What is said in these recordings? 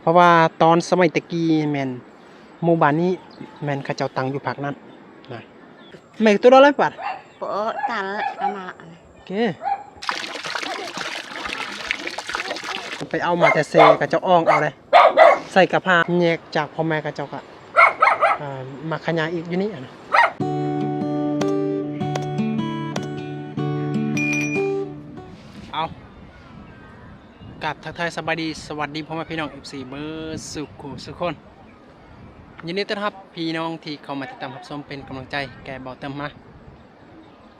ເພາະວ່າຕອນສະໄໝແຕ່ກີ້ແມ່ນໝູ່ບ້ານນີ້ແມ່ນເຂົາເຈົ້າຕັ້ງຢູ່ພາກນັ້ນນະ. ແມ່ນໂຕດອກລະບາດ Pooh, tal, kana. ໂອເຄ ໄປເອົາມາແຕ່ເຊ ເຂົາເຈົ້າອ່ອງເອົາເດ້ ໃສ່ກະພາ ແຍກຈາກພໍ່ແມ່ ເຂົາເຈົ້າກະ ເອີ ມາຂະຫຍາຍອີກຢູ່ນີ້ນະ. ເອົາ ກາບທັກທາຍສະບາຍດີ ສະຫວັດດີພໍ່ແມ່ພີ່ນ້ອງ ເອັຟຊີ ເບິດສູ່ຄູ່ສູ່ຄົນ. ຍິນດີຕ້ອນຮັບພີ່ນ້ອງທີ່ເຂົ້າມາຕິດຕາມຮັບຊົມເປັນກຳລັງໃຈແກ່ເບົາເຕີມມາ.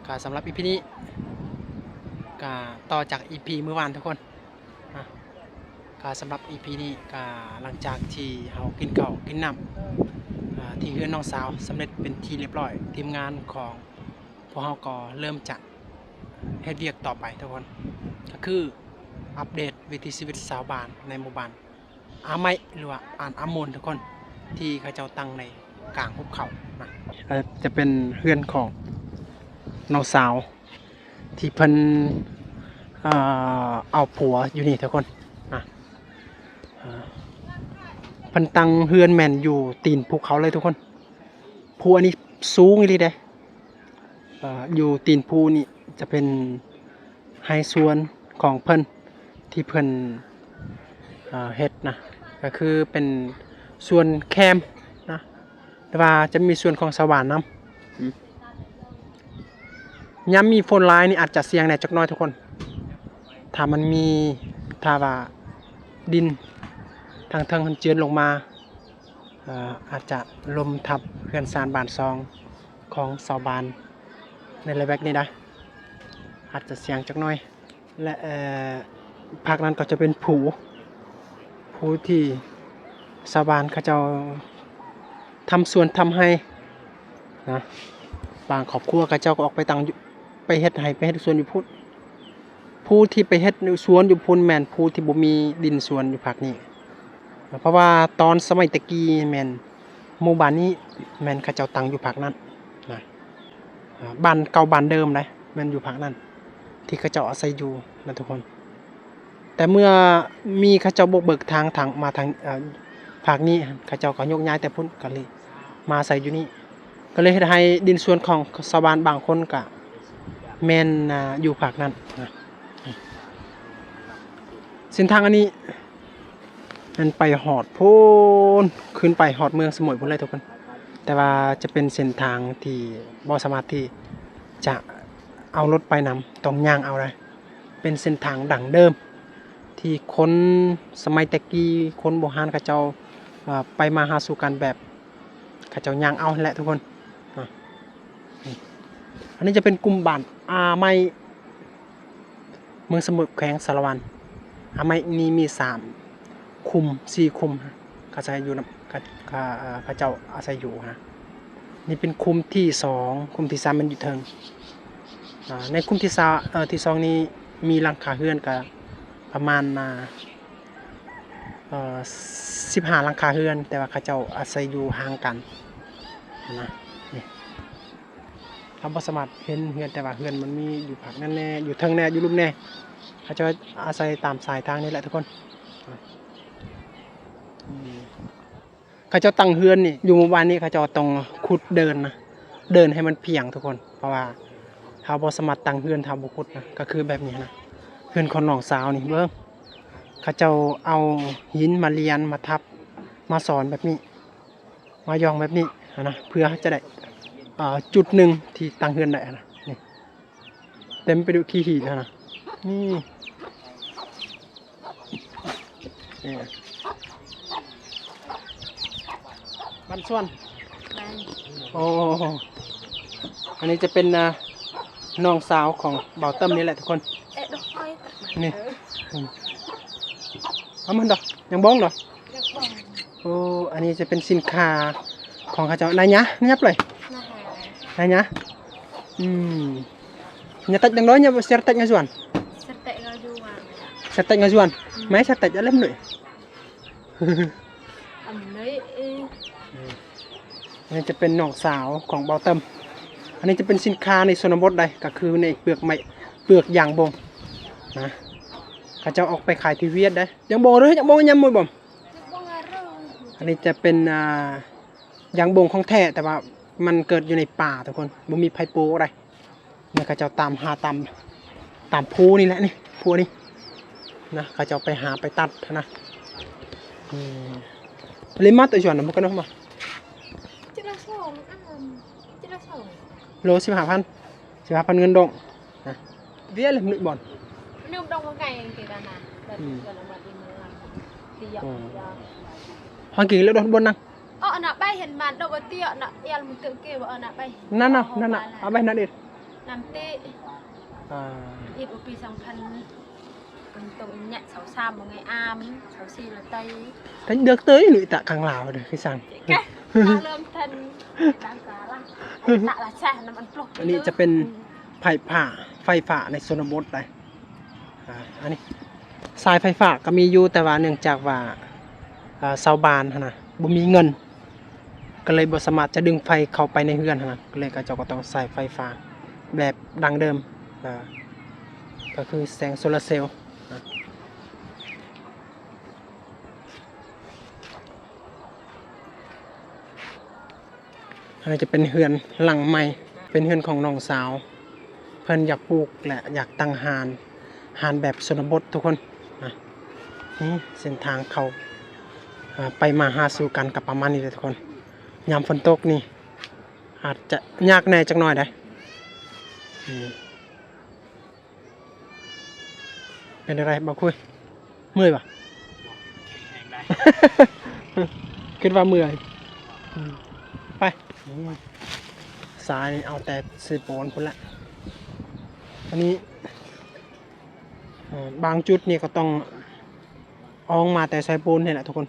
ກະສຳລັບອີພີນີ້ ກະຕໍ່ຈາກອີພີມື້ວານທຸກຄົນ. ອາ ກະສຳລັບອີພີນີ້ ກະຫຼັງຈາກທີ່ເຮົາກິນເຂົ້າກິນນ້ຳ ອາ ທີ່ເຮືອນນ້ອງສາວສຳເລັດເປັນທີ່ລຽບຮ້ອຍ, ທີມງານຂອງພວກເຮົາກໍເລີ່ມຈະເຮັດວຽກຕໍ່ໄປທຸກຄົນ ກໍຄືອັບເດດວິຖີຊີວິດຊາວບ້ານໃນໝູ່ບ້ານ ອາໄມ ຫຼືວ່າບ້ານອາໂມນທຸກຄົນ ທີ່ເຂົາເຈົ້າຕັ້ງໃນກາງຫຸບເຂົານະ. ເອີ ຈະເປັນເຮືອນຂອງນ້ອງສາວທີ່ເພິ່ນ ເອີ ເອົາຜົວຢູ່ນີ້ທຸກຄົນນະ. ເອີ ເພິ່ນຕັ້ງເຮືອນແມ່ນຢູ່ຕີນພູເຂົາເລີຍທຸກຄົນ. ພູອັນນີ້ສູງອີ່ຫຼີເດ້. ເອີ ຢູ່ຕີນພູນີ້ຈະເປັນໄຮ່ສວນຂອງເພິ່ນທີ່ເພິ່ນ ເອີ ເຮັດນະ ກໍຄືເປັນສວນແຄມນະ ແຕ່ວ່າຈະມີສວນຂອງຊາວບ້ານນຳ. ຍາມມີຝົນຫຼາຍນີ້ອາດຈະສ່ຽງແດ່ຈັກໜ້ອຍທຸກຄົນ ຖ້າມັນມີ ຖ້າວ່າດິນທາງເທິງມັນເຈື່ອນລົງມາ ເອີ ອາດຈະລົ້ມທັບເຮືອນຊານບ້ານຊ່ອງຂອງຊາວບ້ານໃນລະແວກນີ້ໄດ໋ ອາດຈະສ່ຽງຈັກໜ້ອຍ. ແລະ ເອີ ພາກນັ້ນກໍຈະເປັນພູ ພູທີ່ຊາວບ້ານເຂົາເຈົ້າທຳສວນທຳໄຮ່ນະ. ບາງຄອບຄົວເຂົາເຈົ້າກໍອອກໄປຕັ້ງຢູ່ ໄປເຮັດໄຮ່ໄປເຮັດສວນຢູ່ພຸ້ນ. ຜູ້ທີ່ໄປເຮັດສວນຢູ່ພຸ້ນແມ່ນຜູ້ທີ່ບໍ່ມີດິນສວນຢູ່ພາກນີ້ ເພາະວ່າຕອນສະໄໝແຕ່ກີ້ແມ່ນໝູ່ບ້ານນີ້ແມ່ນເຂົາເຈົ້າຕັ້ງຢູ່ພາກນັ້ນນະ ເອີ ບ້ານເກົ່າບ້ານເດີມໃດ໋ ແມ່ນຢູ່ພາກນັ້ນທີ່ເຂົາເຈົ້າອາໄສຢູ່ນະທຸກຄົນ. ແຕ່ເມື່ອມີເຂົາເຈົ້າບຸກເບີກທາງ ທາງມາທາງ ເອີ ພາກນີ້ ເຂົາເຈົ້າກໍຍົກຍ້າຍແຕ່ພຸ້ນ ກໍເລີຍມາອາໄສຢູ່ນີ້ ກໍເລີຍເຮັດໃຫ້ດິນສວນຂອງຊາວບ້ານບາງຄົນກະແມ່ນ ອາ ຢູ່ພາກນັ້ນນະ. ເສັ້ນທາງອັນນີ້ແມ່ນໄປຮອດພຸ້ນ ຂຶ້ນໄປຮອດເມືອງສະໝຸຍພຸ້ນເລີຍທຸກຄົນ ແຕ່ວ່າຈະເປັນເສັ້ນທາງທີ່ບໍ່ສາມາດທີ່ຈະເອົາລົດໄປນຳ ຕ້ອງຍ່າງເອົາໄດ໋. ເປັນເສັ້ນທາງດັ້ງເດີມທີ່ຄົນສະໄໝແຕ່ກີ້ ຄົນບູຮານເຂົາເຈົ້າ ເອີ ໄປມາຫາສູ່ກັນແບບ ເຂົາເຈົ້າຍ່າງເອົາຫັ້ນແຫຼະທຸກຄົນ. ອາ ອັນນີ້ຈະເປັນກຸ່ມບ້ານອາໄມ ເມືອງສະໝຸຍ ແຂວງສາລະວັນ. ອາໄມນີ້ມີສາມຄຸ້ມ ສີ່ຄຸ້ມ ເຂົາໃຊ້ຢູ່ນຳ ເຂົາ ເຂົາ ເຂົາເຈົ້າອາໄສຢູ່ນະ. ນີ້ເປັນຄຸ້ມທີສອງ ຄຸ້ມທີສາມແມ່ນຢູ່ເທິງ. ອາ ໃນຄຸ້ມທີສາມ ເອີ ທີສອງນີ້ມີຫຼັງຄາເຮືອນກະປະມານ ອາ ເອີ ສິບຫ້າຫຼັງຄາເຮືອນ ແຕ່ວ່າເຂົາເຈົ້າອາໄສຢູ່ຫ່າງກັນນະ. ນີ້ ເຮົາບໍ່ສາມາດເຫັນເຮືອນ ແຕ່ວ່າເຮືອນມັນມີຢູ່ພາກນັ້ນແດ່ ຢູ່ເທິງແດ່ ຢູ່ລຸ່ມແດ່. ເຂົາເຈົ້າອາໄສຕາມສາຍທາງນີ້ແຫຼະທຸກຄົນ. ເຂົາເຈົ້າຕັ້ງເຮືອນນີ້ ຢູ່ໝູ່ບ້ານນີ້ ເຂົາເຈົ້າຕ້ອງຂຸດເດີ່ນນະ ເດີ່ນໃຫ້ມັນພຽງທຸກຄົນ ເພາະວ່າເຮົາບໍ່ສາມາດຕັ້ງເຮືອນຖ້າບໍ່ຂຸດນະ. ກໍຄືແບບນີ້ນະ ເຮືອນຂອງນ້ອງສາວນີ້ ເບິ່ງ ເຂົາເຈົ້າເອົາຫີນມາລຽນ ມາທັບ ມາສອນແບບນີ້ ມາຢ່ອງແບບນີ້ຫັ້ນນະ ເພື່ອຈະໄດ້ ເອີ ຈຸດໜຶ່ງທີ່ຕັ້ງເຮືອນໄດ້ຫັ້ນນະ. ນີ້ ເຕັມໄປດ້ວຍຂີ້ຫີນຫັ້ນນະ. ນີ້ ເອີ ບ້ານສວນ ບ້ານ ໂອ້ ອັນນີ້ຈະເປັນ ອາ ນ້ອງສາວຂອງບ່າວເຕີມນີ້ແຫຼະທຸກຄົນ. ເອະ ດອກອ້ອຍ ນີ້ ເອີ ອືມ ເອົາມັນດອກ ຍັງບໍ່ດອກ. ໂອ້ ອັນນີ້ຈະເປັນສິນຄ້າຂອງເຂົາເຈົ້າ. ນາຍຍາ ຫຍັບເລີຍ ນາຍຍາ. ອືມ ຍາຕັດຍັງນ້ອຍ ຍາເຊຍຕັດງາຊວນ ເຊຍຕັດງາຊວນ ອືມ ໄມ້ເຊຍຕັດອະເລັມເລີຍ ອຳເລີຍ. ເອີ ອັນນີ້ຈະເປັນນ້ອງສາວຂອງບ່າວເຕີມ. ອັນນີ້ຈະເປັນສິນຄ້າໃນຊົນນະບົດໃດ໋ ກໍຄືໃນເປືອກໄມ້ ເປືອກຢາງບົງນະ ເຂົາເຈົ້າອອກໄປຂາຍທີ່ຫວຽດໃດ໋. ຢາງບົງເດີ ຢາງບົງຍຳໝົດບໍ່? ອັນນີ້ຈະເປັນ ອ່າ ຢາງບົງຂອງແທ້ ແຕ່ວ່າມັນເກີດຢູ່ໃນປ່າທຸກຄົນ ບໍ່ມີໃຜປູກໄດ້. ນີ້ເຂົາເຈົ້າຕາມຫາຕາມ ຕາມພູນີ້ແຫຼະ ນີ້ພູນີ້ນະ ເຂົາເຈົ້າໄປຫາໄປຕັດນະ. ອືມ Lima atau jual, bukan apa? ໂລສິບຫ້າພັນ ສິບຫ້າພັນເງິນດົງນະ. ເວຍເລີຍ ໜຶ່ງບ່ອນ ໜຶ່ງດົງວ່າໄກອັງກິດນະ. ອືມ ຮອງກິນແລ້ວ ບ່ອນນັ່ງ. ເອີ ອັນນະ ໄປເຫັນມາ ດອກບໍ່ເຕີຍເນາະ ແອລມັນເຕີເກວ່າ ອັນນະ ໄປ ນັ້ນເນາະ ນັ້ນນະ ເອົາໄປນັ້ນອີກ ນ້ຳຕິ ອ່າ ອີກປີສອງພັນ ມັນຕົງເນຍ ຊາວສາມບໍ່ໄງອາມ ຊາວສີ່ລະໄຕ ແຕ່ເດືອກເຕີຍ ລຸຍຕະຄັງລາວເດີ ຄືສັງ ກະເລີ່ມທັນ ອັນນີ້ຈະເປັນໄຟຟ້າ ໄຟຟ້າໃນຊົນນະບົດໄດ໋. ອ່າ ອັນນີ້ສາຍໄຟຟ້າກໍມີຢູ່ ແຕ່ວ່າເນື່ອງຈາກວ່າ ເອີ ຊາວບ້ານຫັ້ນນະ ບໍ່ມີເງິນ ກໍເລີຍບໍ່ສາມາດຈະດຶງໄຟເຂົ້າໄປໃນເຮືອນຫັ້ນນະ ກໍເລີຍເຂົາເຈົ້າກໍຕ້ອງໃຊ້ໄຟຟ້າແບບດັ້ງເດີມ ເອີ ກໍຄືແສງໂຊລາເຊວ. ອັນນີ້ຈະເປັນເຮືອນຫຼັງໃໝ່ ເປັນເຮືອນຂອງນ້ອງສາວ ເພິ່ນຢາກປູກ ແລະ ຢາກຕັ້ງຮ້ານ ຮ້ານແບບຊົນນະບົດທຸກຄົນນະ. ນີ້ເສັ້ນທາງເຂົ້າ ອ່າ ໄປມາຫາສູ່ກັນກໍປະມານນີ້ແຫຼະທຸກຄົນ. ຍາມຝົນຕົກນີ້ອາດຈະຍາກແດ່ຈັກໜ້ອຍໃດ໋. ນີ້ ເປັນຈັ່ງໃດ ບ່າວຄຸຍ ເມື່ອຍບໍ່? ຄິດວ່າເມື່ອຍ. ອືມ ໄປ ສາຍນີ້ເອົາແຕ່ເຊໂປນພຸ້ນລະ. ອັນນີ້ ເອີ ບາງຈຸດນີ້ກໍຕ້ອງອອກມາແຕ່ເຊໂປນນີ້ແຫຼະທຸກຄົນ.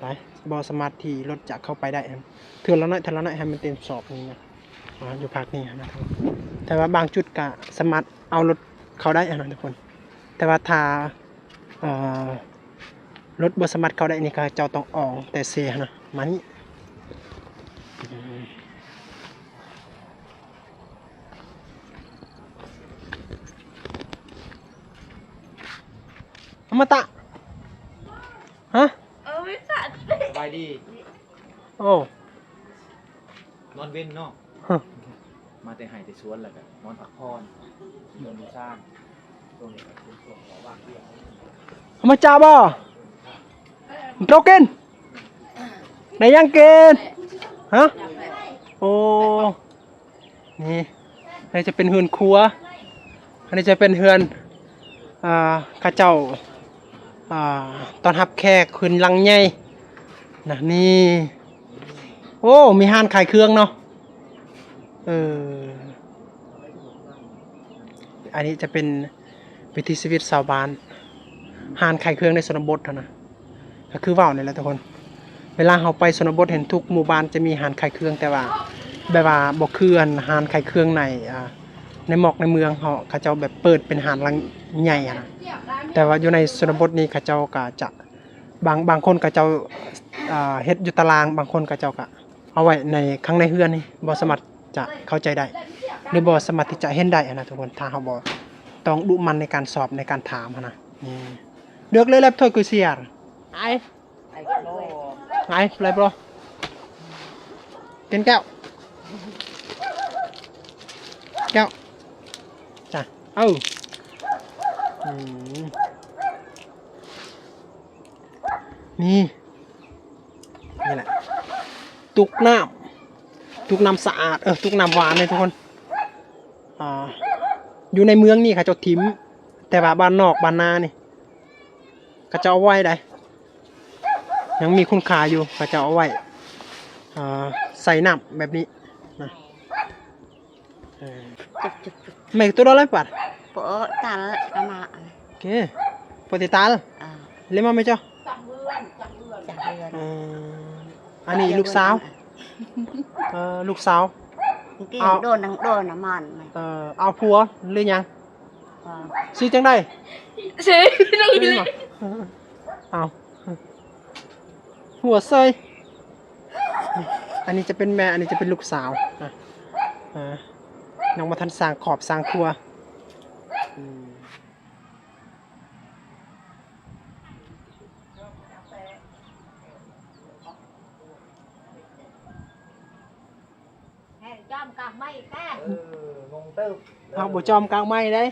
ໄປ ບໍ່ສາມາດທີ່ລົດຈະເຂົ້າໄປໄດ້ ເທື່ອລະໜ້ອຍ ເທື່ອລະໜ້ອຍໃຫ້ມັນເຕັມສອບນີ້ນະ. ອ່າ ຢູ່ພາກນີ້ນະ ແຕ່ວ່າບາງຈຸດກະສາມາດເອົາລົດເຂົ້າໄດ້ນະທຸກຄົນ ແຕ່ວ່າຖ້າ ເອີ ລົດບໍ່ສາມາດເຂົ້າໄດ້ນີ້ ເຂົາເຈົ້າຕ້ອງອອກແຕ່ເຊຫັ້ນນະ ມານີ້. ອະມະຕະ ຮະ? ເອີ ສະບາຍດີ. ໂອ້ ນອນເວັນເນາະ ຮະ ມາແຕ່ໄຮ່ແຕ່ສວນ ແລ້ວກໍນອນພັກຜ່ອນ ເຮືອນຢູ່ຊານ. ເອົາມາຈາບໍ່? ໂຕະກິນ ໄດ້ຫຍັງກິນ? ຮະ? ໂອ້ ນີ້ ອັນນີ້ຈະເປັນເຮືອນຄົວ ອັນນີ້ຈະເປັນເຮືອນ ອ່າ ເຂົາເຈົ້າ ອ່າ ຕ້ອນຮັບແຂກ ເຮືອນຫຼັງໃຫຍ່ນະ. ນີ້ ໂອ້ ມີຮ້ານຂາຍເຄື່ອງເນາະ. ເອີ ອັນນີ້ຈະເປັນວິຖີຊີວິດຊາວບ້ານ ຮ້ານຂາຍເຄື່ອງໃນຊົນນະບົດຫັ້ນນະ. ກໍຄືເວົ້ານີ້ແຫຼະທຸກຄົນ ເວລາເຮົາໄປຊົນນະບົດ ເຫັນທຸກໝູ່ບ້ານຈະມີຮ້ານຂາຍເຄື່ອງ ແຕ່ວ່າແບບວ່າບໍ່ຄືອັນຮ້ານຂາຍເຄື່ອງໃນ ອ່າ ໃນໝອກໃນເມືອງເຮົາ ເຂົາເຈົ້າແບບເປີດເປັນຮ້ານຫຼັງໃຫຍ່ຫັ້ນນະ. ແຕ່ວ່າຢູ່ໃນຊົນນະບົດນີ້ ເຂົາເຈົ້າກໍຈະ ບາງ ບາງຄົນເຂົາເຈົ້າ ອ່າ ເຮັດຢູ່ຕາລາງ ບາງຄົນເຂົາເຈົ້າກໍເອົາໄວ້ໃນ ຂ້າງໃນເຮືອນນີ້ ບໍ່ສາມາດຈະເຂົ້າໃຈໄດ້ ຫຼື ບໍ່ສາມາດທີ່ຈະເຫັນໄດ້ຫັ້ນນະທຸກຄົນ ຖ້າເຮົາບໍ່ຕ້ອງດຸໝັ່ນໃນການສອບ ໃນການຖາມຫັ້ນນະ. ເລືອກເລີຍ ແລັບຖ້ວຍກຸເຊຍ ໄອ ໄອ ແລັບໂລ ກິນແກ້ວ ແກ້ວ ຈ້າ ເອົາ ອືມ ນີ້ ນີ້ແຫຼະ ຕຸກນ້ຳ ຕຸກນ້ຳສະອາດ ເອີ ຕຸກນ້ຳຫວານເດ້ທຸກຄົນ. ອ່າ ຢູ່ໃນເມືອງນີ້ເຂົາເຈົ້າຖິ້ມ ແຕ່ວ່າບ້ານນອກບ້ານນານີ້ ເຂົາເຈົ້າເອົາໄວ້ໄດ໋ ຍັງມີຄຸນຄ່າຢູ່ ເຂົາເຈົ້າເອົາໄວ້ ອ່າ ໃສ່ນ້ຳແບບນີ້ນະ. ເອີ Mai tu dah lepas? Po tal kana. Oke. Po ti tal? ອ່າ Lima mai cho? ຈາກເຮືອນ ເອີ ອັນນີ້ລູກສາວ ເອີ ລູກສາວ ກິນ ເອົາ ໂດນ ນັ່ງໂດນນະມັນ ເອີ ເອົາຜົວຫຼືຍັງ? ອ່າ ຊື່ຈັ່ງໃດ? ຊື່ ເອົາ ຫົວເຊີຍ ອັນນີ້ຈະເປັນແມ່ ອັນນີ້ຈະເປັນລູກສາວ ອ່າ ອ່າ ຍັງບໍ່ທັນສ້າງຄອບສ້າງຄົວ ອືມ. ຈອມກາກໄມ້ແທ້ ເອີ ງົງເຕີບ ເຮົາບໍ່ຈອມກາກໄມ້ເດ້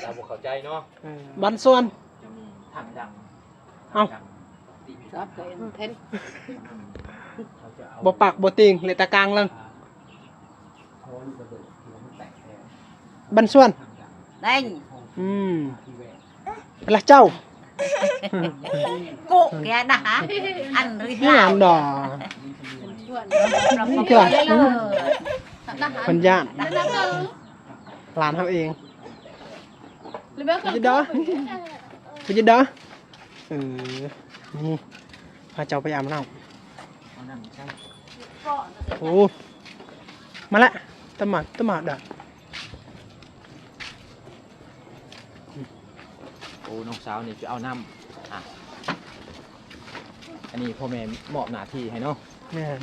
ລາວບໍ່ເຂົ້າໃຈເນາະ ເອີ ບັນສ່ວນ ຈະມີຖັງດັງ ເອົ້າ ຕັດໄປເຫັນ ບໍ່ປັກບໍ່ຕິ່ງ ເລະຕາກາງເລີຍ ບັນສ່ວນ ແດງ ອືມ ລະເຈົ້າ ກຸກແກນະ ອັນ ນີ້ຫຍັງດອກ ເພື່ອນ ເພິ່ນຢ້ານ ຫຼານເຮົາເອງ ໄປຈິດດາ ໄປຈິດດາ ເອີ ນີ້ ພາເຈົ້າໄປອາບນ້ຳ ໂອ້ ມາລະ ຕະໝາດ ຕະໝາດດາ ໂອ້ ນ້ອງສາວນີ້ໄປເອົານ້ຳ ອ່ະ ອັນນີ້ພໍ່ແມ່ມອບໜ້າທີ່ໃຫ້ເນາະ ແມ່ນ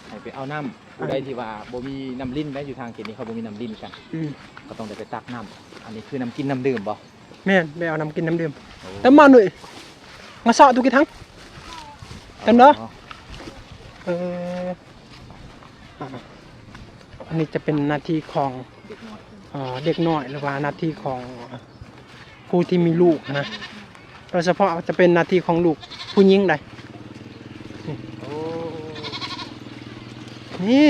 ໃຫ້ໄປເອົານ້ຳ ຜູ້ໃດທີ່ວ່າບໍ່ມີນ້ຳລິນໄດ໋ ຢູ່ທາງເຂດນີ້ເຂົາບໍ່ມີນ້ຳລິນກັນ ອືມ ກໍຕ້ອງໄດ້ໄປຕັກນ້ຳ ອັນນີ້ຄືນ້ຳກິນນ້ຳດື່ມບໍ່? ແມ່ນ ໄປເອົານ້ຳກິນນ້ຳດື່ມ ໂອ້ ຕຳມາໜຸ້ຍ ງາຊະຕຸກິທັງ ຕຳເດີ ອໍ ເອີ ອ່າ ອັນນີ້ຈະເປັນໜ້າທີ່ຂອງ ເດັກນ້ອຍ ເອີ ເດັກນ້ອຍ ຫຼືວ່າໜ້າທີ່ຂອງຜູ້ທີ່ມີລູກນະ ໂດຍສະເພາະຈະເປັນໜ້າທີ່ຂອງລູກຜູ້ຍິງໃດ໋ ນີ້ ໂອ້ ນີ້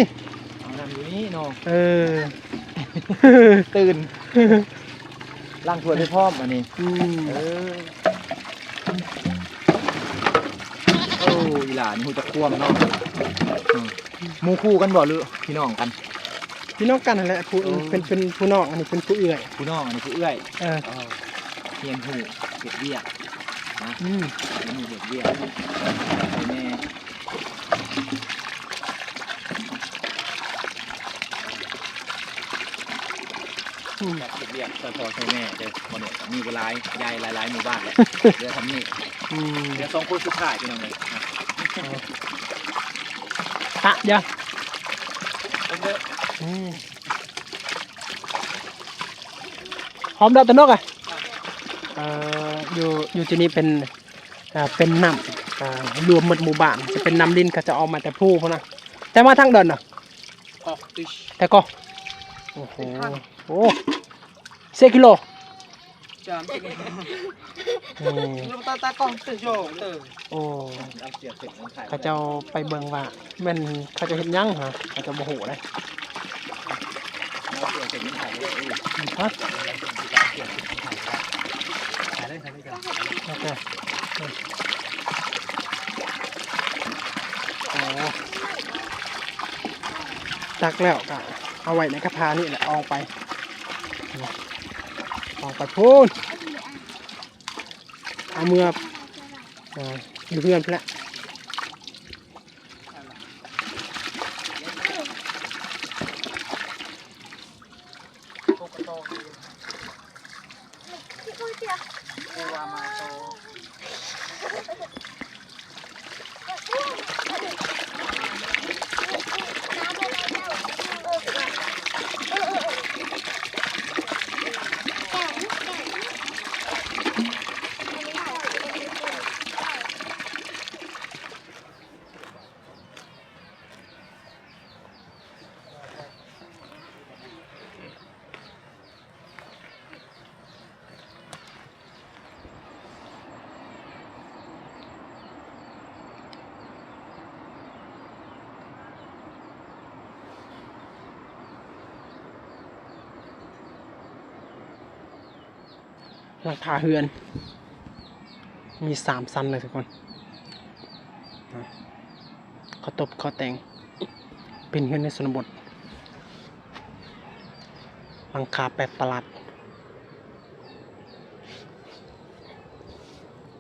ເອົານ້ຳຢູ່ນີ້ເນາະ ເອີ ຕື່ນ ລ້າງຖ້ວຍໄປພ້ອມອັນນີ້ ອືມ ເອີ ໂອ້ ອີ່ຫຼ້ານີ້ຮູ້ຈັກຄວາມເນາະ ອືມ ໝູ່ຄູ່ກັນບໍ່ ຫຼືພີ່ນ້ອງກັນ? ພີ່ນ້ອງກັນຫັ້ນແຫຼະ ຜູ້ ໂອ້ ເປັນ ເປັນຜູ້ນ້ອງ ອັນນີ້ເປັນຜູ້ເອື້ອຍ ຜູ້ນ້ອງ ອັນນີ້ຜູ້ເອື້ອຍ ເອີ ເອີ ຮຽນຮູ້ເຮັດວຽກນະ ອືມ ຮຽນຮູ້ເຮັດວຽກ ຊ່ອຍພໍ່ຊ່ອຍແມ່ ອືມ ເຮັດວຽກຊ່ອຍພໍ່ຊ່ອຍແມ່ເດີ ບໍ່ໜ້ອຍ ມີບໍ່ຫຼາຍ ຍ້າຍຫຼາຍໆໝູ່ບ້ານແລ້ວ ເຫຼືອສ່ຳນີ້ ອືມ ເຫຼືອສອງຄົນສຸດທ້າຍ ພີ່ນ້ອງເອີຍ ປະ ຢ່າ ອືມ ຫອມດອກຕະນົກອະ ເອີ ຢູ່ ຢູ່ທີ່ນີ້ເປັນ ອ່າ ເປັນນ້ຳ ອ່າ ລວມໝົດໝູ່ບ້ານ ຈະເປັນນ້ຳລິນ ເຂົາເຈົ້າເອົາມາແຕ່ພູພຸ້ນນະ ແຕ່ມາທາງດອນນະ ອອກຕິ ແຕ່ກໍ ໂອ້ໂຫ ໂອ້ ເຊກິໂລ ຈາມ ອືມ ໂອ້ ເຂົາເຈົ້າໄປເບິ່ງວ່າແມ່ນເຂົາເຈົ້າເຮັດຫຍັງຫະ ເຂົາເຈົ້າບໍ່ຮູ້ເດ້ ຮະ ໂອເຄ ໂອ້ ຕັກແລ້ວກໍເອົາໄວ້ໃນກະທະນີ້ແຫຼະ ເອົາອອກໄປ ເອົາອອກໄປພຸ້ນ ເອົາເມືອ ເອີ ຢູ່ເຮືອນພຸ້ນແຫຼະ. ຫຼັງຄາເຮືອນມີສາມຊັ້ນເລີຍທຸກຄົນ ເຂົາຕົບເຂົາແຕ່ງ ເປັນເຮືອນໃນຊົນນະບົດ ຫຼັງຄາແປກປະຫຼາດ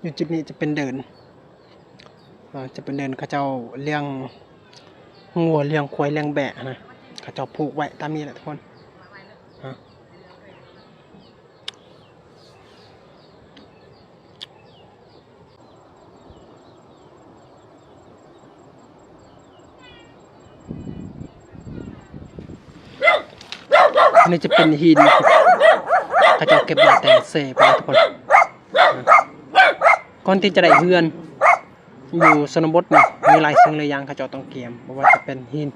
ຢູ່ຈຸດນີ້ຈະເປັນເດີ່ນ ເອີ ຈະເປັນເດີ່ນເຂົາເຈົ້າລ້ຽງງົວ ລ້ຽງຄວາຍ ລ້ຽງແບະນະ ເຂົາເຈົ້າຜູກໄວ້ຕາມນີ້ແຫຼະທຸກຄົນ ອັນນີ້ຈະເປັນຫີນ ເຂົາເຈົ້າເກັບມາແຕ່ເຊພຸ້ນນະທຸກຄົນ ກ່ອນທີ່ຈະໄດ້ເຮືອນ ຢູ່ຊົນນະບົດນີ້ ມີຫຼາຍສິ່ງຫຼາຍຢ່າງເຂົາເຈົ້າຕ້ອງກຽມ ບໍ່ວ່າຈະເປັນຫີນ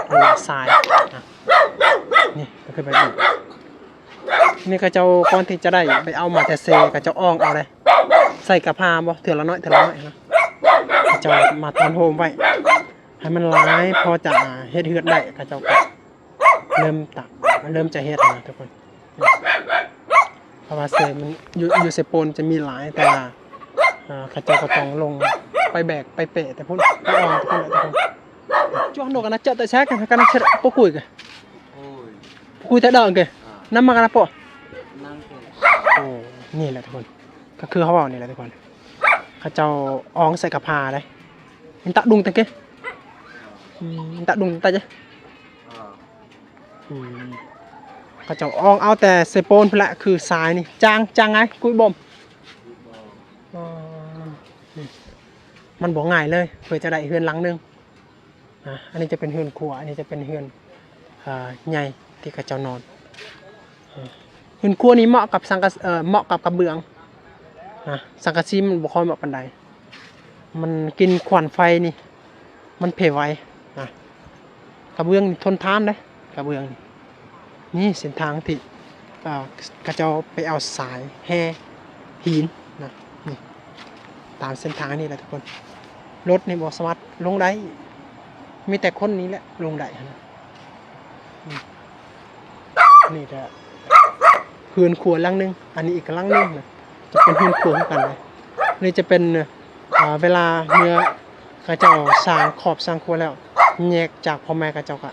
ຫຼືວ່າຊາຍນະ. ນີ້ກໍຄືແບບນີ້ ນີ້ເຂົາເຈົ້າ ກ່ອນທີ່ຈະໄດ້ໄປເອົາມາແຕ່ເຊ ເຂົາເຈົ້າອອງເອົາເດ້ ໃສ່ກະພາບໍ່ ເທື່ອລະໜ້ອຍເທື່ອລະໜ້ອຍນະ. ເຂົາເຈົ້າມາທອນໂຮມໄວ້ໃຫ້ມັນຫຼາຍ ພໍຈະເຮັດເຮືອນໄດ້ ເຂົາເຈົ້າກໍເລີ່ມຕະ ເລີ່ມຈະເຮັດນະທຸກຄົນ. ເພາະວ່າເຊມັນຢູ່ ຢູ່ເຊໂປນຈະມີຫຼາຍ ແຕ່ວ່າ ເອີ ເຂົາເຈົ້າກໍຕ້ອງລົງໄປແບກໄປເປະແຕ່ພຸ້ນ ໄປອອງແຕ່ພຸ້ນແຫຼະທຸກຄົນ. Chuah nok ana cak tak sak kan cak pokui ke. Pokui tak ada ke. Nama kana po. ໂອ້ ນີ້ແຫຼະທຸກຄົນ ກໍຄືເຮົາເວົ້ານີ້ແຫຼະທຸກຄົນ ເຂົາເຈົ້າອອງໃສ່ກະພາເດ້. Minta dung tak ke. ອືມ minta dung tak je. ອືມ ເຂົາເຈົ້າອອງເອົາແຕ່ເຊໂປນພຸ້ນແຫຼະ ຄືຊາຍນີ້ ຈາງ ຈາງໄງ ກຸ້ຍບົມ. ອໍ ມັນບໍ່ງ່າຍເລີຍ ເພື່ອຈະໄດ້ເຮືອນຫຼັງໜຶ່ງ. ອາ ອັນນີ້ຈະເປັນເຮືອນຄົວ ອັນນີ້ຈະເປັນເຮືອນ ເອີ ໃຫຍ່ທີ່ເຂົາເຈົ້ານອນ. ເຮືອນຄົວນີ້ເໝາະກັບສັງກະ ເອີ ເໝາະກັບກະເບື້ອງນະ ສັງກະສີມັນບໍ່ຄ່ອຍເໝາະປານໃດ ມັນກິນຄວັນໄຟນີ້ ມັນເພໄວນະ. ກະເບື້ອງນີ້ທົນທານເດ້ ກະເບື້ອງນີ້. ນີ້ເສັ້ນທາງທີ່ ເອີ ເຂົາເຈົ້າໄປເອົາຊາຍແຮ່ຫີນນະ ນີ້ ຕາມເສັ້ນທາງນີ້ແຫຼະທຸກຄົນ. ລົດນີ້ບໍ່ສາມາດລົງໄດ້ ມີແຕ່ຄົນນີ້ແຫຼະລົງໄດ້ຫັ້ນນະ. ນີ້ ນີ້ກະເຮືອນຄົວຫຼັງໜຶ່ງ ອັນນີ້ອີກຫຼັງໜຶ່ງນະ ຈະເປັນເຮືອນຄົວຄືກັນເລີຍ. ນີ້ຈະເປັນ ເອີ ເວລາເມື່ອເຂົາເຈົ້າສ້າງຄອບສ້າງຄົວແລ້ວ ແຍກຈາກພໍ່ແມ່ ເຂົາເຈົ້າກະ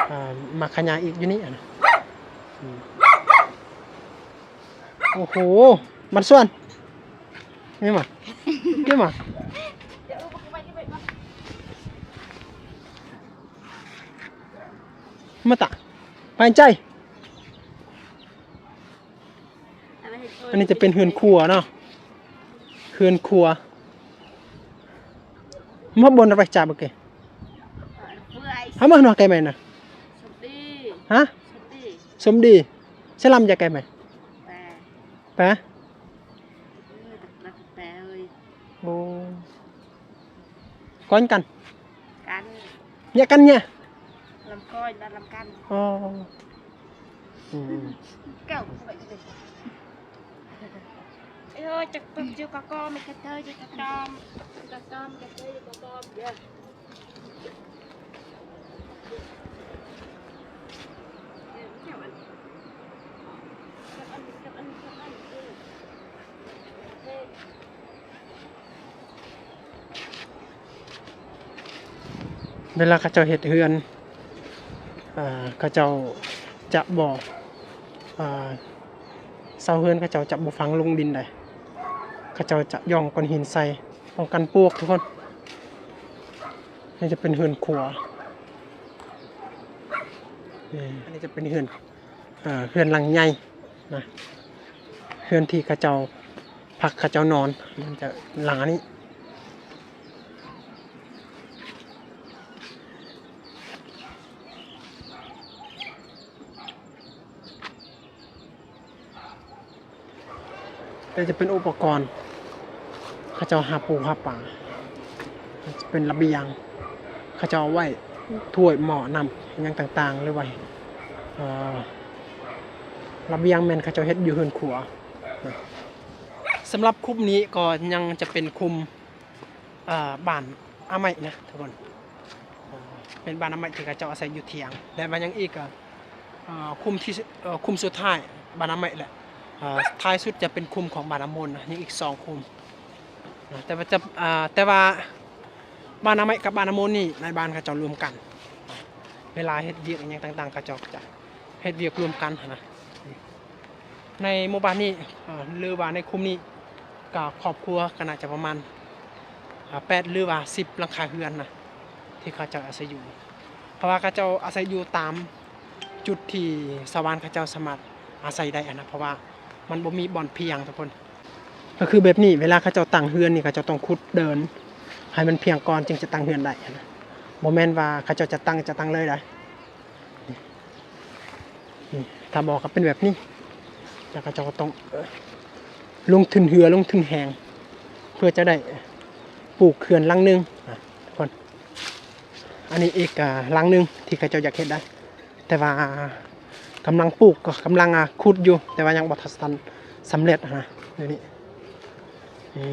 ເອີ ມາຂະຫຍາຍອີກຢູ່ນີ້ຫັ້ນນະ. ອືມ ໂອ້ໂຫ ມັນສວນ ນີ້ມາ ນີ້ມາ ມາຕະ ໄປໃຈ. ອັນນີ້ຈະເປັນເຮືອນຄົວເນາະ ເຮືອນຄົວ. ມາບ່ອນໄປຈາບເກ ເຮົາມາໜໍ່ແກແມ່ນນະ ສົມດີ ຮະ ສົມດີ ສົມດີ ສະລຳຢາແກແມ່ນ ແປ ແປ ເອີ ແປເອີຍ ໂອ້ ກ່ອນກັນ ກັນ ເນຍກັນເນຍ ລຳກ້ອຍ ລຳກັນ ອໍ ອືມ ເກົ້າ ເອີ ຈັກປຶກຢູ່ກະກອມ ກະເທີຍຢູ່ກະກອມ ກະກອມ ກະເທີຍຢູ່ກະກອມ ເດີ. ເວລາເຂົາເຈົ້າເຮັດເຮືອນ ເຂົາເຈົ້າຈະບໍ່ ເສົາເຮືອນເຂົາເຈົ້າຈະບໍ່ຝັງລົງດິນໃດ ເຂົາເຈົ້າຈະຢ່ອງກ້ອນຫີນໃສ່ ປ້ອງກັນປວກທຸກຄົນ. ນີ້ຈະເປັນເຮືອນຄົວ ນີ້ ອັນນີ້ຈະເປັນເຮືອນ ເຮືອນຫຼັງໃຫຍ່ນະ ເຮືອນທີ່ເຂົາເຈົ້າພັກເຂົາເຈົ້ານອນ ມັນຈະຫຼັງອັນນີ້. ແຕ່ຈະເປັນອຸປະກອນ ເຂົາເຈົ້າຫາປູຫາປາ ເປັນລະບຽງ ເຂົາເຈົ້າເອົາໄວ້ຖ້ວຍໝໍ້ນ້ຳຫຍັງຕ່າງໆ ຫຼືວ່າ ເອີ ລະບຽງແມ່ນເຂົາເຈົ້າເຮັດຢູ່ເຮືອນຄົວ. ສຳລັບຄຸ້ມນີ້ກໍຍັງຈະເປັນຄຸ້ມ ເອີ ບ້ານອາໄມ້ນະທຸກຄົນ ເປັນບ້ານອາໄມ້ທີ່ເຂົາເຈົ້າອາໄສຢູ່ຖຽງ ແລະວ່າຍັງອີກ ເອີ ຄຸ້ມທີ່ ເອີ ຄຸ້ມສຸດທ້າຍບ້ານອາໄມ້ແຫຼະ ເອີ ທ້າຍສຸດຈະເປັນຄຸ້ມຂອງບ້ານອາໂມນນະ ຍັງອີກສອງຄຸ້ມນະ ແຕ່ວ່າຈະ ເອີ ແຕ່ວ່າບ້ານອາໄມ້ກັບບ້ານອາໂມນນີ້ນາຍບ້ານເຂົາເຈົ້າລວມກັນ ເວລາເຮັດວຽກອີ່ຫຍັງຕ່າງໆ ເຂົາເຈົ້າຈະເຮັດວຽກລວມກັນຫັ້ນນະ. ໃນໝູ່ບ້ານນີ້ ເອີ ຫຼືວ່າໃນຄຸ້ມນີ້ ກໍຄອບຄົວກໍໜ້າຈະປະມານ ເອີ ແປດ ຫຼືວ່າ ສິບ ຫຼັງຄາເຮືອນນະ ທີ່ເຂົາເຈົ້າອາໄສຢູ່ ເພາະວ່າເຂົາເຈົ້າອາໄສຢູ່ຕາມຈຸດທີ່ຊາວບ້ານເຂົາເຈົ້າສາມາດອາໄສໄດ້ຫັ້ນນະ ເພາະວ່າມັນບໍ່ມີບ່ອນພຽງທຸກຄົນ. ກໍຄືແບບນີ້ ເວລາເຂົາເຈົ້າຕັ້ງເຮືອນນີ້ ເຂົາເຈົ້າຕ້ອງຂຸດເດີ່ນໃຫ້ມັນພຽງກ່ອນ ຈຶ່ງຈະຕັ້ງເຮືອນໄດ້ຫັ້ນນະ ບໍ່ແມ່ນວ່າເຂົາເຈົ້າຈະຕັ້ງ ຈະຕັ້ງເລີຍໄດ໋. ນີ້ ນີ້ ຖ້າບໍ່ກໍເປັນແບບນີ້ ແລ້ວເຂົາເຈົ້າກໍຕ້ອງ ເອີ ລົງທຶນເຮືອ ລົງທຶນແຮງ ເພື່ອຈະໄດ້ປູກເຮືອນຫຼັງໜຶ່ງນະທຸກຄົນ. ອັນນີ້ອີກ ອ່າ ຫຼັງໜຶ່ງທີ່ເຂົາເຈົ້າຢາກເຮັດໄດ້ ແຕ່ວ່າກຳລັງປູກ ກໍກຳລັງ ອ່າ ຂຸດຢູ່ ແຕ່ວ່າຍັງບໍ່ທັນສຳເລັດນະ ດຽວນີ້ ນີ້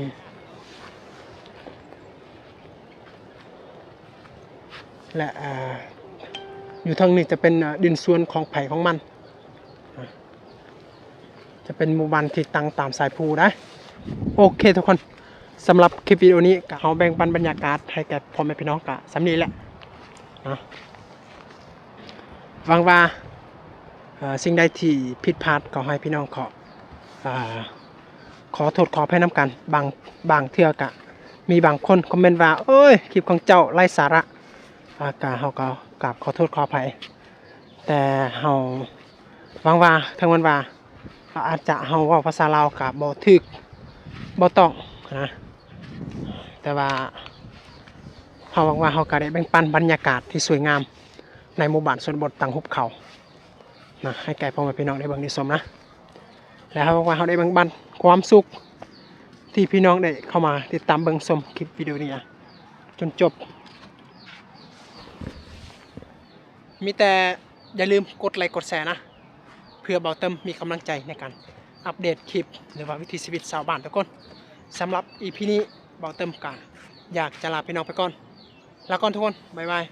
ແລະ ອ່າ ຢູ່ທາງນີ້ຈະເປັນ ອ່າ ດິນສວນຂອງໃຜຂອງມັນ ອ່າ ຈະເປັນໝູ່ບ້ານທີ່ຕັ້ງຕາມສາຍພູໄດ໋. ໂອເຄທຸກຄົນ ສຳລັບຄລິບວິດີໂອນີ້ກະເຮົາແບ່ງປັນບັນຍາກາດໃຫ້ແກ່ພໍ່ແມ່ພີ່ນ້ອງກະສ່ຳນີ້ແຫຼະເນາະ. ຫວັງວ່າ ເອີ ສິ່ງໃດທີ່ຜິດພາດກໍໃຫ້ພີ່ນ້ອງຂໍ ເອີ ຂໍໂທດຂໍອະໄພນຳກັນ. ບາງ ບາງເທື່ອກະມີບາງຄົນຄອມເມັນວ່າ ໂອ້ຍ ຄລິບຂອງເຈົ້າໄຮ້ສາລະ ອາ ກະ ເຮົາກໍກາບຂໍໂທດຂໍອະໄພ ແຕ່ເຮົາຫວັງວ່າ ເຖິງແມ່ນວ່າ ອາດຈະເຮົາເວົ້າພາສາລາວກະບໍ່ຖືກ ບໍ່ຕ້ອງນະ ແຕ່ວ່າເຮົາຫວັງວ່າເຮົາກະໄດ້ແບ່ງປັນບັນຍາກາດທີ່ສວຍງາມໃນໝູ່ບ້ານຊົນນະບົດຕັງຫຸບເຂົານະ ໃຫ້ແກ່ພໍ່ແມ່ພີ່ນ້ອງໄດ້ເບິ່ງໄດ້ຊົມນະ ແລະ ເຮົາຫວັງວ່າເຮົາໄດ້ແບ່ງປັນຄວາມສຸກທີ່ພີ່ນ້ອງໄດ້ເຂົ້າມາຕິດຕາມເບິ່ງຊົມຄລິບວິດີໂອນີ້ນະ ຈົນຈົບ. ມີແຕ່ຢ່າລືມກົດໄລກົດແຊນະ ເພື່ອເບົາເຕີມມີກຳລັງໃຈໃນການອັບເດດຄລິບ ຫຼືວ່າວິຖີຊີວິດຊາວບ້ານທຸກຄົນ. ສຳລັບອີພີນີ້ ເບົາເຕີມກະຢາກຈະລາພີ່ນ້ອງໄປກ່ອນ ລາກ່ອນທຸກຄົນ ບາຍບາຍ.